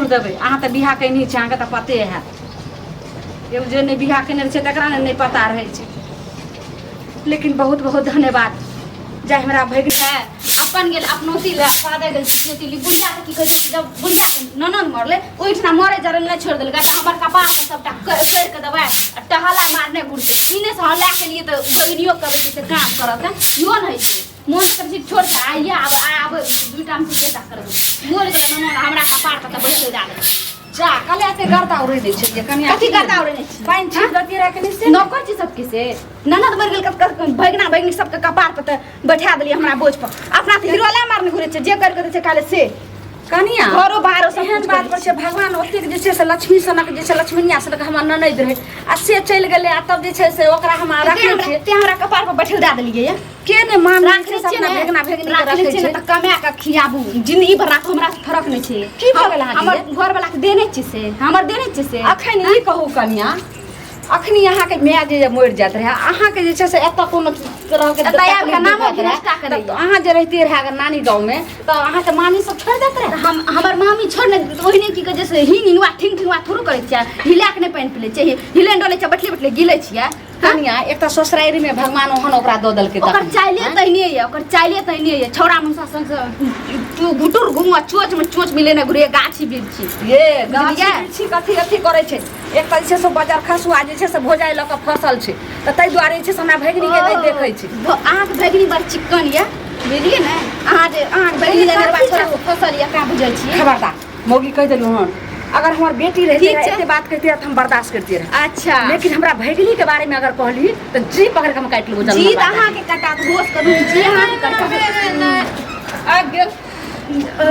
सिन्दूर देबै। अहाँ तऽ बियाह केनही छी, अहाँके तऽ पते हैत। एगो जे नहि बियाह केने रहै छै तकरा ने नहि पता रहै छै। लेकिन बहुत बहुत धन्यवाद जाय हमरा भगि है अपन गेल अपनौती लए फादर गेल पितियौती ली। बुढ़िया के की कहै छै, जब बुढ़िया के ननद मरलै ओहिठिना मरे जरे नहि छोड़ि देलकै, तऽ हमर कपार पर सबटा करि कऽ दबाइ आ टहला मारने घुरतै। ई नहि से हँ लए के लिए तऽ भगिनियो करै छै से काम करत, इहो नहि होइ छै। मोन तऽ करै छै छोड़ कऽ आइए आब आब दूटा मे केटा करबै। मरि गेलै ननद, हमरा कपार पर तऽ बैठे दए देलकै। जा कले एते गर्दा उड़ै दै छै जे कनिया। कथी गर्दा उड़ेने छी? पानि छीट दैतियै रहै कनि से। नौकर छी सबके से ननद मरि गेल, भगना भगनी सबके कपार पर तऽ बैठा देलियै हमरा बोझ पर। अपना तऽ हिरोला मारने घुरै छै, जे करि कऽ दै छै काले से कनिया घरो बाहरो सब एहन कुछ बात करै पर छै। भगवान ओतेक जे छै से लक्ष्मी सनक जे छै लक्ष्मीनिया सनक हमर ननैद रहै आ से चलि गेलै, आ तब जे छै से ओकरा हम रखने छियै। ते हमरा कपार पर बैठल दए देलियै ये। के ने मान राखने छै छियै अपना ने, भेगना भेगनी के राखने रखै छियै ने छै तऽ कमा कऽ खियाबू, जिंदगी भर राखू, हमरा से फरक नहि छै। की भऽ गेल अहाँके? हमर घरवला के देने छियै से, हमर देने छियै से। अखन ई कहू कनिया, अखनी अहाँके माय जे मरि जाइत रहै, अहाँके जे छै से एतऽ कोनो तरहके एतऽ आबि कऽ तकलीफ नामो देखाइत रहै, गिनस्ता करैए। तऽ अहाँ जे रहितियै रहै अगर नानी गाँवमे तऽ अहाँके मामी सब छोड़ि दैत रहै? हम हमर मामी छोड़ ने, ओहिने की कहै छै से हिंग हिंगवा ठिंग ठिंगवा थोड़ो करै छियै, हिला के नहि पानि पी लै छियै, हिले डोलै छियै, बैठले बैठले गिलै छियै। कनिया, एकटा ससुरारिमे भगवान ओहन ओकरा दऽ देलकै। ओकर तखन चाइले तहिने यऽ, ओकर चाइले तहिने यऽ। छौड़ा मुसा संग से गुटुर घुमुआ चोच में चोच मिलेने घुरे गाछी बिरछी। ये गाछी बुझलियै? बिरछी कथी अथी करै छै। एकटा जे छै से बाजार खसुआ जे छै से भोजाइ लऽ कऽ फसल छै, तऽ ताहि दुआरे जे छै से हमरा भगिनीके नहि देखै छै। अहाँके भगिनी बड़ चिक्कन यऽ, बुझलियै ने? अहाँ जे अहाँके भगिनी जे कथी नरवा छै? छोड़ा फसल यऽ का बुझै छियै? खबरदार मौगी, कहि देलहुँ हन, अगर हमर बेटी रहती ठीक छै। एते बात कहती तऽ हम बर्दाश्त करती रहे। अच्छा। लेकिन हमरा भगिनी के बारे में अगर कहली तऽ जी पकड़ के हम काटि लेबो। जी तऽ अहाँके कटा होश करू, जी अहाँके कटा। आबि गेल।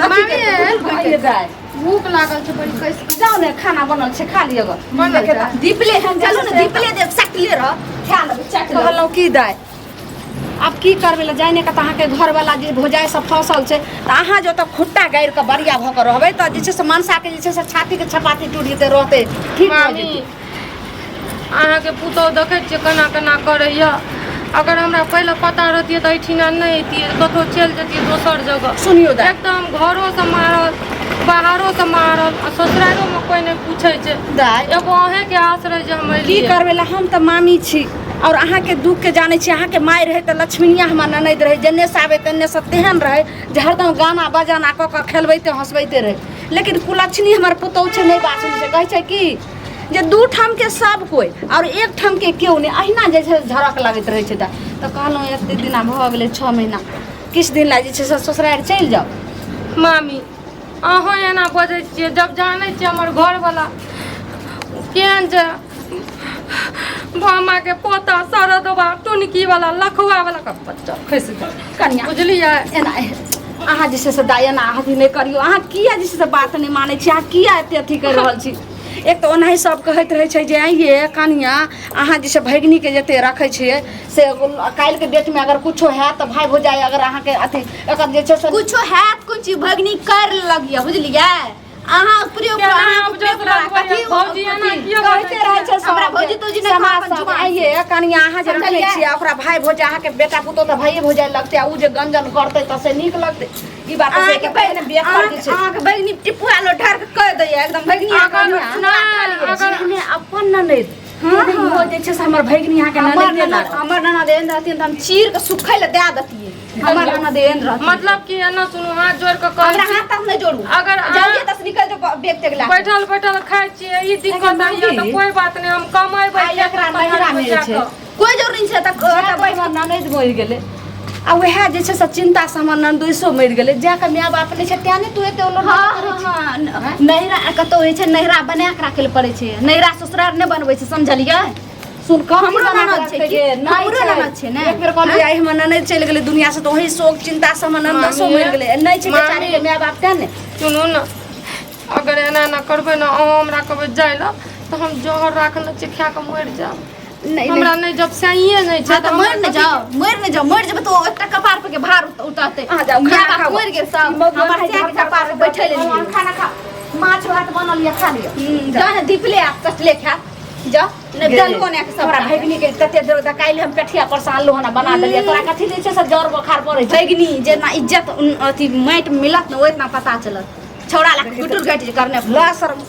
मामी दाइ, भूख लागल छै बड़ी, कैसे? जाउ ने, खाना बनल छै, खा लिअ गऽ। बनल छै? दीपले हम चलू ने, दीपले देब सकले रह खा लेबै, चट लेबै। कहलहुँ की दाइ, आब की करबै लए जाने के तऽ अहाँके घरवला जे भौजाइ सब फसल छै, तऽ अहाँ जे ओतऽ खुट्टा गाड़ि कऽ बरिया भऽ कऽ रहबै तऽ जे छै से मनसाके जे छै से छातीके छपाती टूटि जेतै, रहतै ठीक भऽ मामी जेतै। अहाँके पुतहु देखै छियै केना केना करैए। अगर हमरा पहिले पता रहतियै तऽ एहिठिना नहि अइतियै, कतहु चलि जैतियै दोसर जगह। सुनियौ दाइ, एक तऽ हम घरोसँ मारल, बाहरोसँ मारल आ ससुरालोमे कोइ नहि पूछै छै। दाइ, एगो अहेँके आश्रय जे हम की एलियै। करबै लए, हम तऽ मामी छी आओर अहाँके दुःखके जानै छी। अहाँके माय रहै तऽ लक्ष्मीनिया हमर ननैद रहै, जेन्ने से आबै तेन्ने से तेहन रहै जे हरदम गाना बजाना कऽ कऽ खेलबैते हँसबैते रहै। लेकिन कुलक्षणी हमर पुतहु छै, नहि बात सुनै छै। कहै छै कि जे दू ठामके सब कोइ आओर एक ठामके केओ नहि, अहिना जे छै झड़क लगैत रहै छै। तऽ कहलहुँ एते दिना भऽ गेलै 6 महीना, किछु दिन लए जे छै से ससुरारि चलि जाउ। मामी अहाँ एना बजै छियै जब जानै छियै हमर घरवला केहन छै, मामाके पोता शरदवा टुनकीवला लखुआवला के बच्चा खसि गेल। कनिया बुझलियै? एना अहाँ जे छै से दाइ एना अथी नहि करियौ। अहाँ किया जे छै से बात नहि मानै छी? अहाँ किया एते अथी करि रहल छी? एक तऽ ओनाही सब कहैत रहै छै जे आइये कनिया, अहाँ जे छै भगिनीके जते रखै छियै से काल्हिके डेटमे अगर कुछो हैत तऽ भाय भौजाइ अगर अहाँके अथी एकर जे छै से कुछो हैत कोन चीज भगनी कर लगिया, बुझलियै? अहाँ उपरे ऊपर केना अहाँ आब उपरे जस ऊपर रखबै कथी भौजी, एना कथी? किया कहते बजै रहै छै हमरा सब भौजी तौजी नहि समाज अपन सब जुबान आइये कनिया, अहाँ जे रखै समझलियै? छियै ओकरा भाय भौजाइ अहाँके बेटा पुतोह तऽ भाइये भौजाइ लगतै, आ ओ जे गंजन करतै तऽ से नीक लगतै? ई बात तऽ अहाँके से पहिने बेकार जे छै। अहाँके भगनी टिपुआ लो ढार के कह दैया एकदम भगनी। अगर नहि अगर जेहने अपन ननैद तेहने इहो जे छै से हमर भगिनी अहाँके हमर ननैदे ननद लागत। हमर ननद एहन रहथिन तऽ हम चीर के सुखै लए दए देतियै। हमर ननद एहन रहथिन। मतलब कि एना सुनू, हाथ जोड़ कऽ कहै हमरा छी, हाथ ताथ नहि जोड़ू। अगर अहाँ जल्दी एतऽ से निकलि जाउ बैग तेग लए कऽ। बैठल बैठल खाइ छियै, ई दिक्कत होइया तऽ मामी। कोइ बात नहि, हम कमेबै आइ एकरा नैहरामे जे छै कोइ जरूरी नहि छै तऽ जाकऽ बैठ हमर ननैद मरि गेलै आ उएह जे छै से चिन्तासँ हमर ननदोइसो मरि गेलै। जाकऽ माय बाप नहि छै तें नहि तू एते ओलो। हँ हँ हँ, नैहरा कतौ होइ छै, नैहरा बना कऽ राखै लए पड़ै छै, नैहरा ससुरार नहि बनबै छै, समझलियै? सुन कऽ हमरो ननद छै की? हमरो ननद छै ने? एक बेर कहलियै आइ हमर ननद चलि गेलै दुनिया से तऽ ओही शोक चिन्ता से हमर ननदोसो मामी, मरि गेलै। नहि छै बेचारी के मामी। माय बाप तें ने। सुनू ने, अगर एना एना करबै ने, अहाँ हमरा कहबै जाइ लए तऽ हम जहर राखने छियै, खा कऽ मरि जायब। नहि हमरा नहि जब सहिए नहि छै हाँ, तऽ हमरा मरि नहि कथी- जाओ, मरि नहि जाओ। मरि जेबै तऽ एकटा कपार पर के भार उतरतै। अहाँ जाउ, माय खाना बाप खाउ। मरि गेल सब, हमर सएह के कपार पर बैठे लेलियै। खाना खा, माछ भात बनल यऽ, खा लिअ। जा ने दीपले आ कटले खायब, जा ने डलबो ने के सब। तोरा भगिनी के कते देर तऽ काल्हि हम पेठिया पर से आनलहुँ हन, बना देलियै। तोरा कथी जे छै से जर बोखार पड़ै छै? भगिनी जेना इज्जत अथी माटि मिलत ने, ओतना पता चलत। छौड़ा ला गुटुर घटि जे करने ला शरम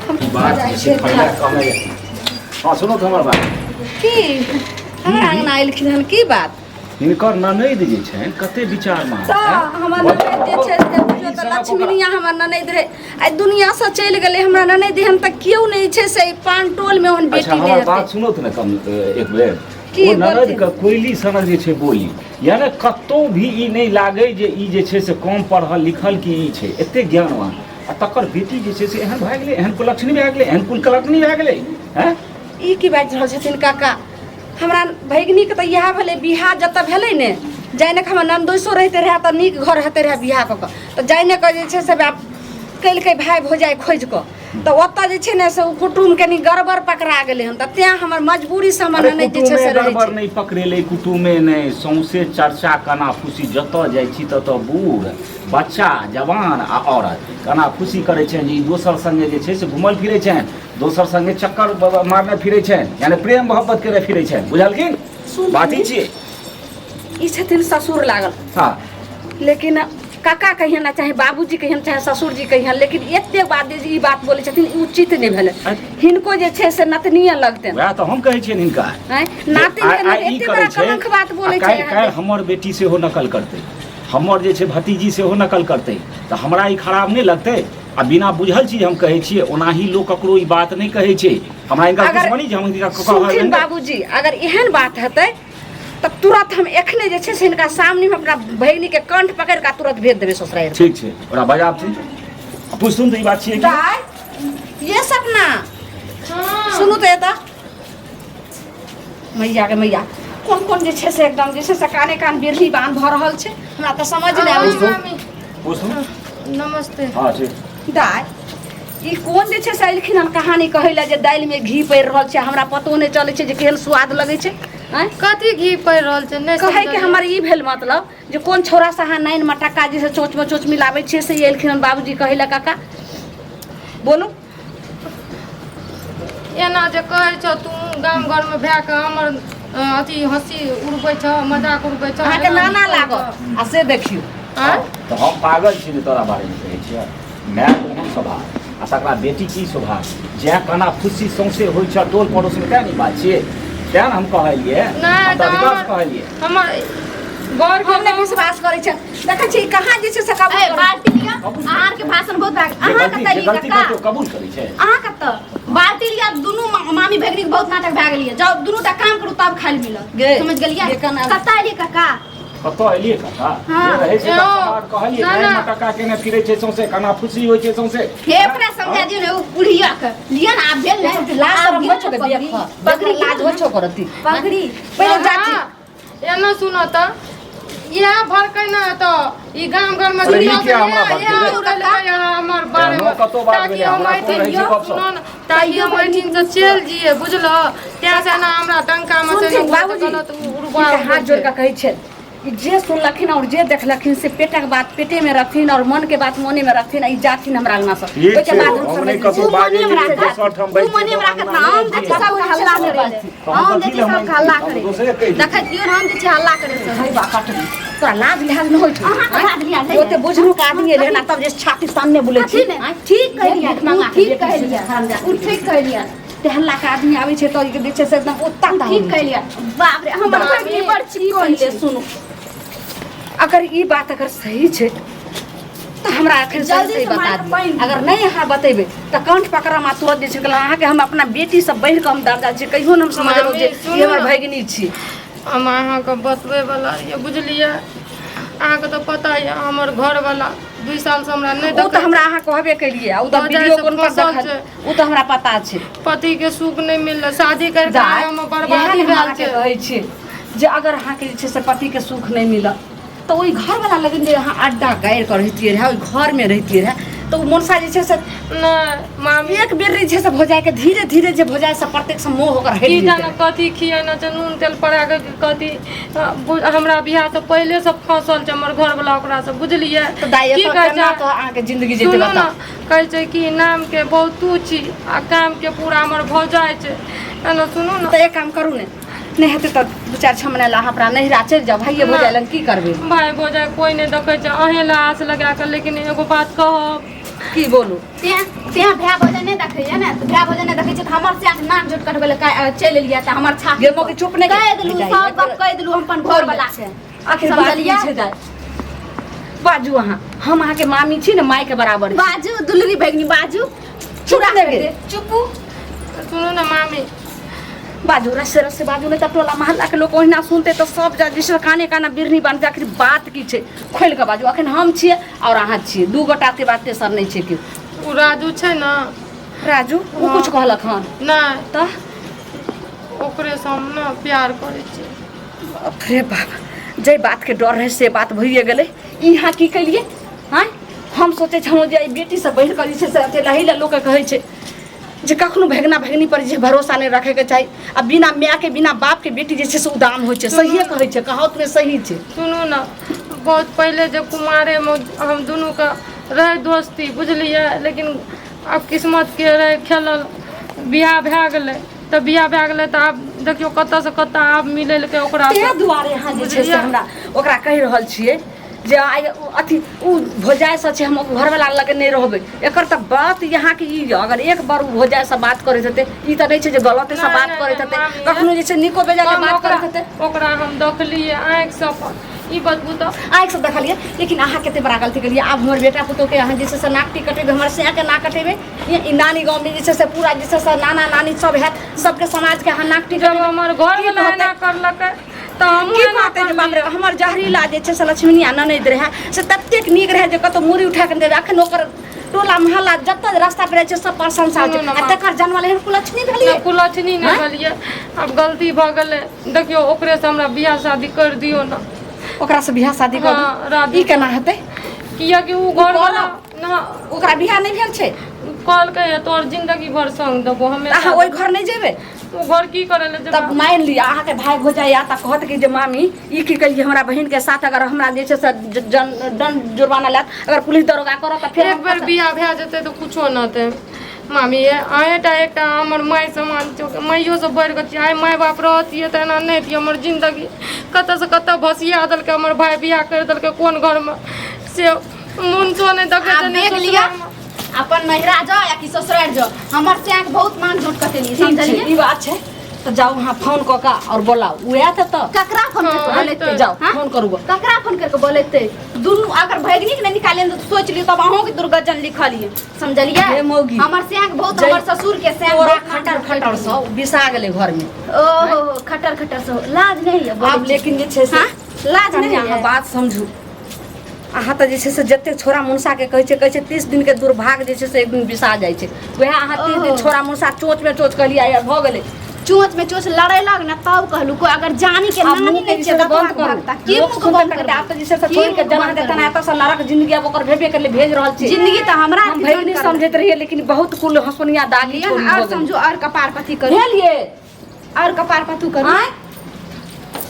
हम बात जे छै पहिले कहने हँ सुनू तऽ हमर बात की हमरा अंगना एलखिन हन की बात हिनकर ननैद जे छनि कते विचारमे तऽ हमर ननैद जे छै से बुझियौ तऽ लक्ष्मीनिया हमर ननैद रहै आइ दुनियासँ चलि गेलै हमरा ननैद एहन तऽ केओ नहि छै से पान टोलमे ओहन अच्छा बेटी नहि हमर बात हेतै सुनू तऽ ने कम एक बेर की ओ ननद बोलथिन? के कोयली सनक जे छै बोली यानी कतौ भी ई नहि लागै जे ई जे छै से कम पढ़ल लिखल कि ई छै एते ज्ञानवान आ तकर बेटी जे छै से एहन भए गेलै एहन कुलक्षणी भए गेलै एहन कुलकलक्षणी भए गेलै हैं ई की बाजि रहल छथिन काका हमरा भगिनीके तऽ इएह भेलै बियाह जतऽ भेलै ने जाने के हमर ननदोसो रहिते रहए तऽ नीक घर हेतै रहए बियाह कऽ कऽ तऽ जाने कऽ जे छै से आब केलकै भाय भौजाइ खोजि कऽ तऽ ओतऽ जे छै ने से ओ कुटुम्ब कनि गड़बड़ पकड़ा गेलै हन तऽ तेँ हमर मजबूरीसँ हमर अरे ननैद जे छै कुटुमे से रहै गड़बड़ छै नहि पकड़ेलै कुटुमे नहि सौंसे चर्चा कनाफूसी जतऽ जाइ छी ततऽ बूढ़ बच्चा जवान आ औरत कनाफूसी करै छनि जे ई दोसर सङ्गे जे छै से घुमल फिरै छनि दोसर सङ्गे चक्कर मारने फिरै छनि यानी प्रेम मोहब्बत केने फिरै छनि बुझलखिन सुन बात ई छियै ई छथिन ससुर लागल हँ लेकिन काका कहियन ना चाहे बाबूजी कहियन चाहे ससुरजी कहियन लेकिन एते बात जे ई बात बोलै छथिन ई उचित नहि भेलै हिनको जे छै से नतनीय लगतनि वएह तऽ हम कहै छियनि हिनका आँय नातिन के आइ ई एते करै बड़ा छै कलंक बात बोलै आ छै काल्हि काल्हि हमर बेटी सेहो नकल करतै हमर जे छै भतीजी सेहो नकल करतै तऽ हमरा ई खराब नहि लगतै आ बिना बुझल चीज हम कहै छियै ओनाही लोक ककरो ई बात नहि कहै छै हमरा हिनका अगर दुश्मनी जे हम हिनका सुनथिन कहबै बाबूजी अगर एहन बात हेतै तऽ तुरंत हम एखने जे छै से हिनका सामने मे अपना भगिनी के कंठ पकड़ि कऽ तुरंत भेज देबै ससुरारि ठीक छै ओकरा बजाबथिन आ पुछथुन तऽ ई बात छियै कि दाइ ये सपना सुनू तऽ एतऽ मैया के मैया कोन कोन जे छै से एकदम जे छै से काने कान बिरही बान भऽ रहल छै हमरा तऽ समझ नहि आबै छै मामी पुछथुन नमस्ते हँ ठीक दाइ ई कोन जे छै से एलखिन हन कहानी कहै लए जे दालिमे घी पड़ि रहल छै हमरा पतो नहि चलै छै जे केहन स्वाद लगै छै आँय कथी घी पड़ि रहल छै नहि कहैके समझलियै। हमर ई भेल मतलब जे कोन छौड़ा से अहाँ नाइन मटक्का जे छै चोचमे चोच मिलाबै छियै से ई एलखिन हन बाबूजी कहै लए काका बोलू एना जे कहै छौ तू गाम घरमे भए कऽ हमर अथी हँसी उड़बै छौ मजाक उड़बै छौ अहाँके एना नाना कहै लागत छौ। आ से देखियौ आँय? तऽ हम पागल छी जे तोरा बारेमे कहै छियै माय ओहन स्वभाव आ तकरा बेटी की स्वभाव जै कना फुस्सी सौंसे होइ छ टोल पड़ोसमे तेँ ने ई बात छियै तेँ ने हम कहलियै नहि हम तऽ तऽ अधिकांश हमर कहलियै हमर बड़के हम नहि विश्वास करै छियै देखै छी कहाँ जे छै से कबूल ए करै बाल्टी लिअ कबूल अहाँ के भाषण बहुत भए गेल। जे अहाँ गलती कतऽ जे लिअ गलती काका करतै ओ कबूल करै छै अहाँ कतऽ बाल्टी लिअ दुनू मामी भगिनी के बहुत नाटक भए गेल यऽ जाउ दुनू टा काम करू तब खाइ लए मिलत गे, समझ गेलियै गे केना- कतऽ एलियै काका कतऽ एलियै काका हँ। जे रहै छै यौ, तऽ समाज कहलियै ना, गाय ना। मटक्का केने फिरै छै सौंसे कना फुसी होइ छै सौंसे हे ओकरा समझा दियौ ने ओ बुढ़िया के लिअ ने आब भेल ने लाज आब शरम गिरल होइ छौ पगड़ी पगड़ी पगड़ी लाज होइ छौ करती पगड़ी पहिले जाति एना सुनो तऽ इएह भड़कै ने तऽ ई गाम घर में अरे ई किया हमरा भड़केलै? हमर बारे एहनो में कतौ बात ताकि भेलै, हम हमरा कोन एहिठिन रहै छै गपशप? सुनो ने ताकि हम एहिठिन से चलि जइए बुझलऽ तें से ने हमरा डंका में से सुनथिन बाबूजी गलत उड़बा हिनका हाथ जोड़ कऽ कहै छै ई जे सुनलखिन और जे देखलखिन से पेटक बात पेटे में रखथिन और मन के बात मने में रखथिन आ ई जाथिन हमरा अंगना से ठीक ओहिके छै, बाद हम हम समझ नहि लै कतौ छी। उ बाजै मने छी, मे दोसर ठाम राखत बैठ उ मने मे राखत ना हम देखी सबके हल्ला करे तऽ हम हम देखी कथी लए सबके हल्ला हम करे दोसरे कहि दियै। देखै छियै हम देखी हल्ला करे सब हे बा कटनी तोरा लाज लिहाज नहि होइ छौ अहाँके लाज लिहाज नहि ओते बुझनुक आदमी एलै हन आ तब जे छाती सामने बोलै छी कथी ने ठीक कहलियै भीख मंगा उ ठीक के बेटी से कहलियै हरामजादी। उ ठीक कहलियै तेहन लाख आदमी आबै छै तऽ जे छै से एकदम उत्ता ठीक कहलियै बाप रे हमर मामी, बहिन बड़ चिकन छै सुनू अगर ई बात अगर सही छै तऽ हमरा एखन सही जल्दी सही से बता मारके दिअ पानि अगर नहि अहाँ बतेबै तऽ कंठ पकड़म आ तुरंत जे छै अहाँके हम अपना बेटीसँ बढ़ि कऽ हम दर्जा छै कहियो ने हम समझलहुँ जे मामी, सुनू ई हमर ने। भगिनी छी हम अहाँके बतबैवला रहियै बुझलियै अहाँके तऽ पता यऽ हमर घरवला 2 सालसँ हमरा नहि ओ तऽ देखै हमरा अहाँ कहबे केलियै आ ओ तऽ भऽ जाइ वीडियो छै, कॉल पर फसल देखल छै। ओ तऽ हमरा पता छै पतिके सुख नहि मिललै शादी करके दाइ, हम इएह बर्बादी ने हम भेल अहाँके छै कहै छी जे अगर अहाँके जे छै से पतिके सुख नहि मिलत तऽ ओहि घरवला लगन जे अहाँ अड्डा गाड़ि कऽ रहितियै रहए ओहि घरमे रहितियै रहए तऽ ओ मनसा जे छै से नहि मामी एक बेर जे छै से भौजाइके धीरे धीरे जे भौजाइसँ प्रत्येक मोह ओकर हटि की जेतै जाने कथी खिएने छै नून तेल पड़ा के कथी हमरा बियाह से पहिले से फंसल छै हमर घरवला ओकरा से बुझलियै तऽ दाइ की एतऽ कहै केना छै तऽ अहाँके जिंदगी जेतै सुनू ने बताउ कहै छै कि नामके बहुतो छी आ कामके पूरा हमर भौजाइ छै एना सुनू ने तऽ एक काम करू ने नहि हेतै तऽ 2 4 6 महीना लए अहाँ अपना नैहरा चलि जाउ भाइये भौजाइ लग की करबै भाय भौजाइ कोइ नहि देखै छै अहें लए आस लगा कऽ लेकिन एगो बात कहब की बोलू तें तें भाय भोजन नहि देखैया ने तऽ भाय भोजन नहि देखै छै तऽ हमर से नाक जोट कटबै लए चलि एलियै तऽ हमर छाती गे मौगी चुप नहि कहि देलू सब गप कहि देलू हम अपन घर वाला के आखिर बात की समझलियै? छै दाइ बाजू अहाँ हम अहाँके मामी छी ने माय के बराबर छी। बाजू दुलरी भगनी बाजू चुप नहि गे चुपू सुनू ने मामी बाजू रस्से रस्से बाजू नहि तऽ टोला मोहल्ला के लोक ओहिना सुनते तऽ सब जा जैसे काने काना बिरनी बान्हते आखिर बात की छै खोलि कऽ बाजू अखन हम छियै आओर अहाँ छियै दू गोटा के बात तेसर नहि छै केओ ओ राजू छै ने राजू ओ कुछ कहलक हन नहि तऽ ओकरेसँ हम ने प्यार करै छियै बाप रे बाप जाहि बातके डर रहै से बात भइए गेलै इहाँ की केलियै आँय हम सोचै छलहुँ जे एहि बेटीसँ बढ़ि कऽ जे छै से अथी लही लए लोकके कहै छै जे कखनो भगना भगनी पर जे छै भरोसा नहि रखैके चाही आ बिना मायके बिना बापके बेटी जे छै से उदाम होइ छै सहिए कहै छै कहावतमे सही छै सुनू ने बहुत पहिले जे कुमारेमे हम दुनूके रहै दोस्ती बुझलियै लेकिन आब किस्मतके रहै खेलल बियाह भए गेलै तऽ बियाह भए गेलै तऽ आब देखियौ कतऽसँ कतऽ आब मिलेलकै ओकरा ताहि दुआरे अहाँ जे छै से हमरा ओकरा कहि रहल छियै जे आइ अथी ओ भौजाइसँ छै हम घरवला लग नहि रहबै एकर तऽ बात यहाँके ई यऽ अगर एक बार ओ भौजाइसँ बात करैत हेतै ई तऽ नहि छै जे गलतेसँ नहि, बात नहि, करैत नहि, हेतै मामी, कखनो जे छै नीको बेजायके हम बात ओकरा करैत हेतै ओकरा हम देखलियै आँखिसँ अपन ई बतबू तऽ आँखिसँ देखलियै लेकिन अहाँ कते बड़ा गलती केलियै आब हमर बेटा पुतोहके अहाँ जे छै से नाक टी कटेबै हमर सैयाके नाक कटेबै ई नानी गाँवमे जे छै से पूरा जे छै से नाना नानी सब हैत सबके समाजके अहाँ नाक टी जब कटेबै हमर घरवला की एना करलकै तऽ हमहूँ की एना कहतै जे बाप करलियै रे हमर जहरीला जे छै से लक्ष्मीनिया ननैद रहए से ततेक नीक रहए जे कतौ मूड़ी उठा कऽ देबै अखन ओकर टोला मोहल्ला जतऽ रास्ता पर जाइ छै सब प्रशंसा होइ छै सुनू ने आ माँ। तकर जनमल एहन कुलक्षणी भेलियै नहि कुलक्षणी नहि आँय? भेलियै आब गलती भऽ गेलै देखियौ ओकरेसँ हमरा बियाह शादी करि दियौ ने ओकरासँ बियाह शादी कऽ हँ, दू। राजू। ई केना हेतै किएकि ओ घरवला ना ओकरा बियाह नहि भेल छै कहलकै तोहर जिंदगी भर संग देबो तऽ हमेशा अहाँ ओहि घर नहि जेबै ओ घर की करै लए तब जेबै मानि लिअ अहाँके भाय भौजाइ आयत आ कहत कि जे मामी ई की केलियै हमरा बहिनके साथ अगर हमरा जे छै से दंड जुर्माना लायत अगर पुलिस दरोगा करत तऽ फेर एक बेर बियाह भए जेतै तऽ कुछो न हेतै मामी ये अहेँटा एकटा हमर माय समान छौ माइयोसँ बढ़ि कऽ छियै आइ माय बाप रहतियै तऽ एना नहि हेतियै हमर जिन्दगी कतऽसँ कतऽ भसिया देलकै हमर भाय बियाह करि देलकै कोन घरमे से मुनसो नहि देखै आब छै नहि देख लिअ ससुरालमे। अपन नैहरा जाओ या कि ससुरारि जाओ हमर सैंक बहुत मान झूठ कटेलियै ठीक छै समझलियै ई बात छै तऽ जाउ अहाँ फोन कऽ कऽ आओर बोलाउ ओ आयत तऽ ककरा फोन करके हाँ, बोलेतै तऽ जाउ हाँ? फोन करू गऽ। ककरा फोन करके बोलेतै दुनू अगर भैगनी के नहीं निकालियन तऽ सोच लियौ तब अहूँ के दुर्गजन लिखल ये समझलियै हे मौगी। हमर सैंक बहुत जै- हमर ससुर के सैंक तोरा बहुत मान खटर झूठ खटर कटेलियै। सँ बिसा गेलै घरमे ओहो खटर खटर से लाज नहीं है आब लेकिन जे छै से हाँ? लाज कनि नहीं अहाँ है बात समझू अहाँ तऽ जे छै से जतेक छोरा मुनसाके कहै छै कहै छै 30 दिनके दुर्भाग्य जे छै से एक दिन बिसा जाइ छै वएह अहाँ 30 दिन ओहो। छोरा मुनसा चोचमे चोच कहलियै आइ भऽ गेलै चोच में चोच लड़े लग ना तब कहलू कोई अगर जानी के आब नानी मुँह के नहीं जे छै छै से तब बंद करू भगता की लोक मुँह के सुनतै बंद तकरे करबै आब तऽ जे छै से की छोड़ि के मुँह के जना बंद देतन करबै? एतऽ से नरक जिंदगी आब ओकर भेबे करलै भेज रहल छी जिंदगी तऽ हमरा हम भैगनी समझैत रहियै लेकिन बहुत कुल हंसुनिया दागी लिअ छोरी ने, भऽ और गेलै समझू और कपार पथी करू भेल ये और कपार पथू करू आँय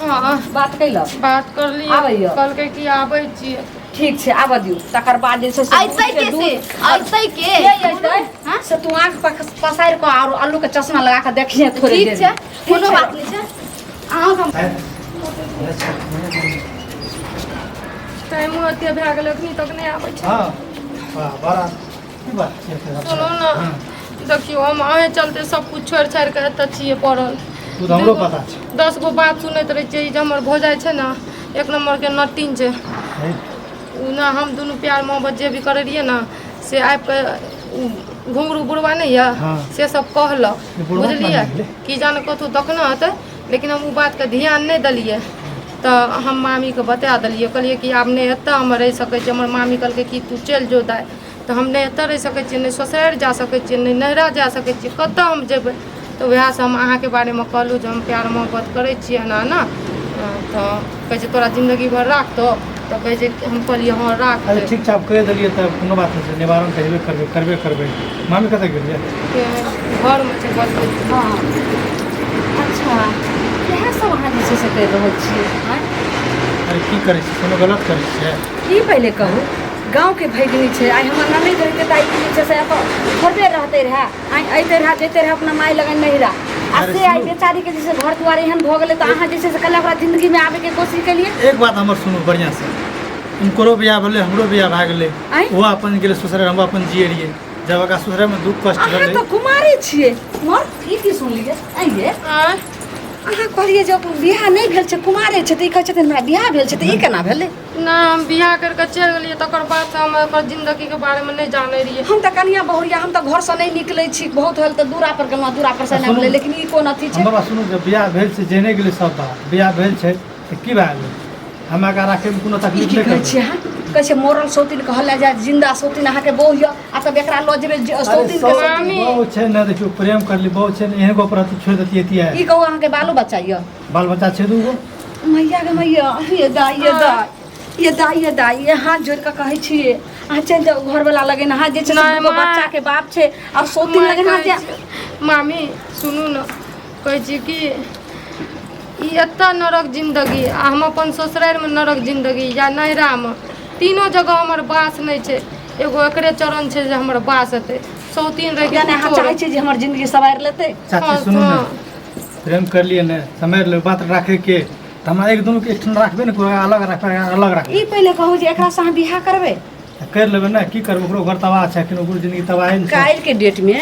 हँ बात कैलक बात करलियै आबैया। कहलकै कि आबै छियै ठीक छै आबऽ दियौ तकर बाद जे छै से अइतै के से दूध- अइतै के के अइतै हाँ? से तू आँख पसारि कऽ आरो आलू के चश्मा लगा कऽ देखिहे थोड़े ठीक देर छै कोनो बात नहि छै अहाँ हम टाइमो एते भए गेलै अखनी तक नहि आबै छै हाँ वाह बड़ा की बात छै सुनू ने देखियौ हम अहेँ चलते सब कुछ छोड़ि छाड़ि कऽ एतऽ छियै पड़ल ओ तऽ हमरो पता छै 10 गो बात सुनैत रहै छियै ई जे हमर भौजाइ छै ने एक नम्बरके नटिन छै है ओ ने हम दुनू प्यार मोहब्बत जे भी करै रहियै ने से आबि कऽ ओ घुंघरू बुढ़वा नहि यऽ हाँ। से सब कहलक ई बुढ़वा बुझलियै केना गेलै? की जाने कतहु देखने हेतै लेकिन हम ओ बातके ध्यान नहि देलियै तऽ हम मामीके बता देलियै कहलियै कि आब नहि एतऽ हम रहि सकै छी हमर मामी कहलकै कि तू चलि जो दाइ तऽ हम नहि एतऽ रहि सकै छियै नहि ससुरारि जा सकै छियै नहि नैहरा जा सकै छियै कतऽ हम जेबै तऽ वएहसँ हम अहाँके बारेमे कहलहुँ जे हम प्यार मोहब्बत करै छियै एना एना तऽ कहै छै तोरा जिन्दगी भरि राखतौ तऽ कहै छै हम कहलियै हँ अच्छा राखतै ठीक छै आब कहि देलियै तऽ कोनो बात नहि छै निवारण तऽ हेबे करबै करबे करबै मामी कतऽ गेलियै घरमे छै बस हँ अच्छा इएह सब अहाँ जे छै से करि रहल छियै आँय अरे की करै छी कोनो गलत करै छियै की पहिले कहू गाँवके भगिनी छै आइ हमर ननैद रहितै तऽ आइ की जे छै से एतऽ थोड़बे रहतै रहए आइ अइते रहए जइते रहए अपना माय लगन नैहरा आ अरे से आइ सुनू। बेचारीके जे छै घर दुआर एहन भऽ गेलै तऽ अहाँ जे छै से कल्हे ओकरा जिन्दगीमे आबैके कोशिश केलियै एक बात हमर सुनू बढ़िआँसँ हुनकरो बियाह भेलै, हमरो बियाह भए गेलै। आँय? ओहो अपन गेलै ससुरारि, हम अपन जियै रहियै। जब ओकरा ससुरारिमे दुःख कष्ट अहाँ भेलै। तऽ कुमारे छियै मर, ई की सुनलियै? आँय ये, आँय? अहाँ कहलियै जे बियाह नहि भेल छै, कुमारे छै, तऽ ई कहै छथिन हमरा बियाह भेल छै, तऽ ई केना भेलै? नहि, हम बियाह करि कऽ चलि गेलियै तकर बादसँ हम ओकर जिन्दगीके बारेमे नहि जानै रहियै। हम तऽ कनिया बहुरिया, हम तऽ घरसँ नहि निकलै छी, बहुत होल तऽ दूरा पर गेलहुँ, दूरा पर से नहि सुनू। गेलै, लेकिन ई कोन अथी छै? हमर बात सुनू, जब बियाह भेल छै जेने गेलै सब बात, बियाह भेल छै तऽ की भए गेलै? हमरा एकरा राखैमे कोनो ई तकलीफ की नहि कहै करबै। छियै अहाँ? कहै छियै मोरल सौतिन कहल जाय, जिन्दा सौतिन अहाँके बहु यऽ, आ तब एकरा लऽ जेबै जे अरे सौतिन के सौ- सौतिन। मामी। बहु छै ने, देखियौ प्रेम करली, बहु छै ने, एहन गप रहतै छोड़ि देतियै एतियै। ई कहू, अहाँके बालो बच्चा यऽ? बाल बच्चा छै दूगो। मैया गे मैया, ये दाई, ये दाई, ये दाई, ये दाई, ये हाथ जोड़ि कऽ कहै छियै, अहाँ चलि जाउ घरवला लगन। अहाँ जे छै से नहि, दूगो माँ। बच्चा के बाप छै आओर सौतिन माय लगन अहाँ कहै जा छी- मामी सुनू ने, कहै छी कि ई एतऽ नरक जिन्दगी आ हम अपन ससुरारिमे नरक जिन्दगी या नैहरामे, तीनो जगह हमर बास नहि छै। एगो एकरे चरण छै जे हमर बास हेतै, सौतीन रहि यानी अहाँ चाहै छियै जे हमर जिन्दगी सवारि लेतै? चाची सुनू ने, प्रेम करलियै ने, समझ लेबै बात राखैके तऽ हमरा एक दुनूके एकठाम राखबै ने, कोइ अलग राखबै, अलग राखबै। ई पहिले कहू जे एकरासँ अहाँ बियाह करबै? तऽ करि लेबै ने, की करबै? ओकरो घर तबाह छै, एखन ओकरो जिन्दगी तबाहे ने छै। काल्हिके डेटमे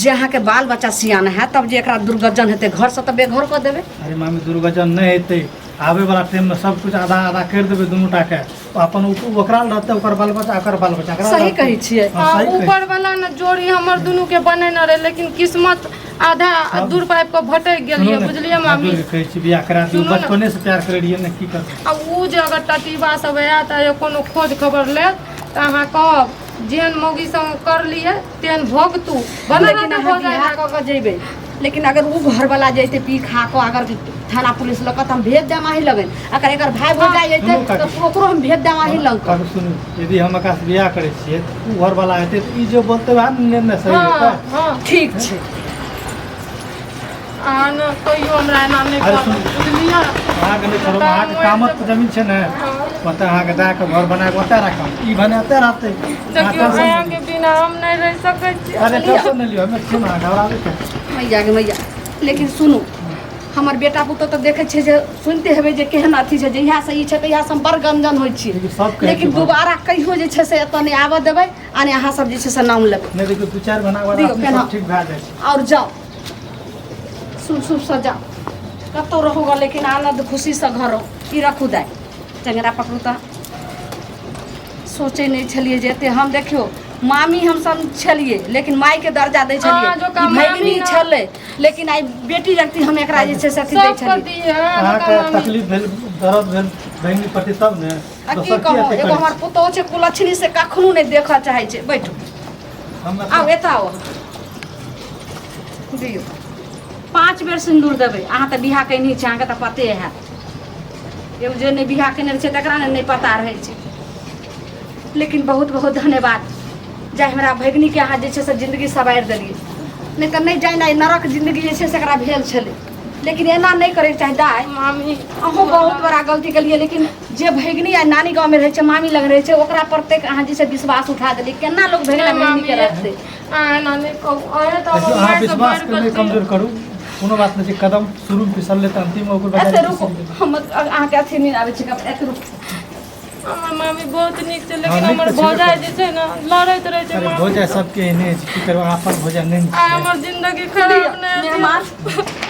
जे अहाँके बाल बच्चा सियान हैत, तब जे एकरा दुर्गजन हेतै, घरसँ तऽ बेघर कऽ देबै। अरे मामी, दुर्गजन नहि हेतै। आबै वाला टाइममे सब कुछ आधा आधा करि देबै दुनू टाके, अपन ओकरा लग रहतै, ओकर बाल बच्चा, ओकर बाल बच्चा एकरा लग सही रहतै। कहै छियै। हँ, सही कहै। ऊपर वाला ने जोड़ी हमर दुनू के बनेने रहै, लेकिन किस्मत आधा तब? दूर पाबि कऽ भटकि गेलियै। सुनू ने, बुझलियै मामी? हाथ जोड़ि कऽ कहै छी, बियाह करा दियौ। सुनू ने। बचपने से प्यार करै रहियै ने, की करबै? आ ओ जे अगर टटीबा सब आयत आ कोनो खोज खबर लेत तऽ अहाँ कहब, जेहन मौगी संग करलियै तेहन भोगतू भले। लेकिन रहतै अहाँ भऽ बियाह जाए कऽ कऽ जेबै, लेकिन अगर ओ घरवला जैते पी खा कऽ अगर थाना पुलिस लऽ कऽ, तऽ हम भेज देम अहीं लगन। अगर एकर भाय भौजाइ जेतै सुनू काकी। तऽ ओकरो हम भेज देम अहीं लग। काकी सुनू, यदि हम एकरा से बियाह करै छियै तऽ ओ घरवला हेतै तऽ ई जे बोलतै वएह ने निर्णय सही हँ हेतै। हँ। ठीक छै। अहाँ ने कहियो हमरा एना नहि अरे करब। सुनू। बुझलियै? अहाँके नहि करब, अहाँके कामत के जमीन छै ने, ओतऽ अहाँके दए कऽ घर बना कऽ ओतऽ राखब, ई भने ओतऽ रहतै। अहाँ देखियौ, टेंशन नहि अहाँके बिना हम नहि रहि सकै छी। लिअ। अरे टेंशन नहि लिअ, हमे छियै ने, अहाँ घबराबै किया? मैया गे मैया, लेकिन सुनू, हमर बेटा पुतहु तऽ देखै छियै जे सुनिते हेबै जे केहन अथी छै, जहियासँ ई छै तहियासँ हम बड़ गंजन होइ छी। देखियौ, सब कहै छै लेकिन दोबारा कहियो जे छै से एतऽ नहि आबऽ देबै आ नहि अहाँ सब जे छै से नाम लेबै। नहि, देखियौ, 2-4 महीनाके बाद दियौ, अपने केना? सब ठीक भए जाइ छै। आओर जाउ, शुभ शुभसँ जाउ, कतहु रहू गऽ, लेकिन आनन्द खुशीसँ घर रहू। ई रखू दाइ, चंगरा पकड़ू। तऽ सोचै नहि छलियै जे एते हम, देखियौ मामी, हम सब छलियै लेकिन मायके दर्जा दै छलियै। अहाँ जकाँ ई भगिनी मामी ना। छलै, लेकिन आइ बेटी जगती हम एकरा जे छै से अथी दै सबके छलियै। दिए अहाँ जकाँ अहाँके मामी। तकलीफ भेल, दर्द भेल बहिनी प्रति तब ने। आ की दोसर की कहू, एते एगो करै हमर छी? पुतोहु छै कुलक्षणी, से कखनो नहि देखऽ चाहै छै। बैठू। हम आउ, एतऽ आउ। दियौ, 5 बेर सिन्दूर देबै। अहाँ तऽ बियाह केनही छै, अहाँके तऽ पते हैत। एगो जे नहि बियाह केने रहै छै तकरा ने नहि पता रहै छै। लेकिन बहुत बहुत धन्यवाद जे हमरा भगिनीके अहाँ जे छै से जिन्दगी सवारि देलियै, नहि तऽ नहि जानि आइ नरक जिन्दगी जे छै से एकरा भेल छलै। लेकिन एना नहि करैके चाही दाइ। मामी, अहूँ बहुत बड़ा गलती केलियै, लेकिन जे भगिनी आ नानी गाँवमे रहै छै, मामी लग रहै छै, ओकरा प्रत्येक अहाँ जे छै विश्वास उठा देलियै। केना लोक भगिना नहि भगिनीके मामी, रखतै? अहाँ एना नहि कहू। अहेँ तऽ देखियौ, हमर अहाँ मायसँ विश्वास बढ़ि के नहि कऽ छी। कमजोर करू, कोनो बात नहि छै। कदम शुरू मे फिसललै तऽ अंतिम ओकर एते बजाय रुकू, हम अहाँके अथी नहि आबै छै, एते रुकू। हमर मामी बहुत नीक छै, हँ, लेकिन नीक हमर तऽ छेबे भौजाइ करै। जे छै ने लड़ैत रहै छै अरे मामी भौजाइ सँ। सबके एहने छै, की करबै, अहाँ अपन भौजाइ नहि ने आइ छियै। हमर जिन्दगी खराब नहि हेतै। मेहमान,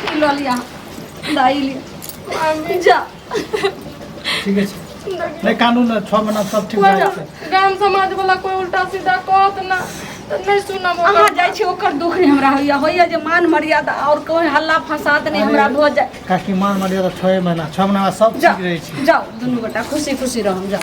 ई लऽ लिअ, दाइ लिअ। मामी। जा। ठीक छै, नहि कानू ने, 6 महीना सब ठीक कोइ भए जेतै। गाम समाज वाला कोइ उल्टा सीधा कहत ना तऽ नहि सुनब ओकर। अहाँ जाइ छी ओकर दुख नहि हमरा होइए, होइए जे मान मर्यादा आओर कोइ हल्ला फसाद नहि हमरा भऽ जाय। काकी, मान मर्यादा 6 महीना, 6 महीना बाद सब जाउ ठीक रहै छै। जाउ, दुनू गोटा खुशी खुशी रहम, जाउ।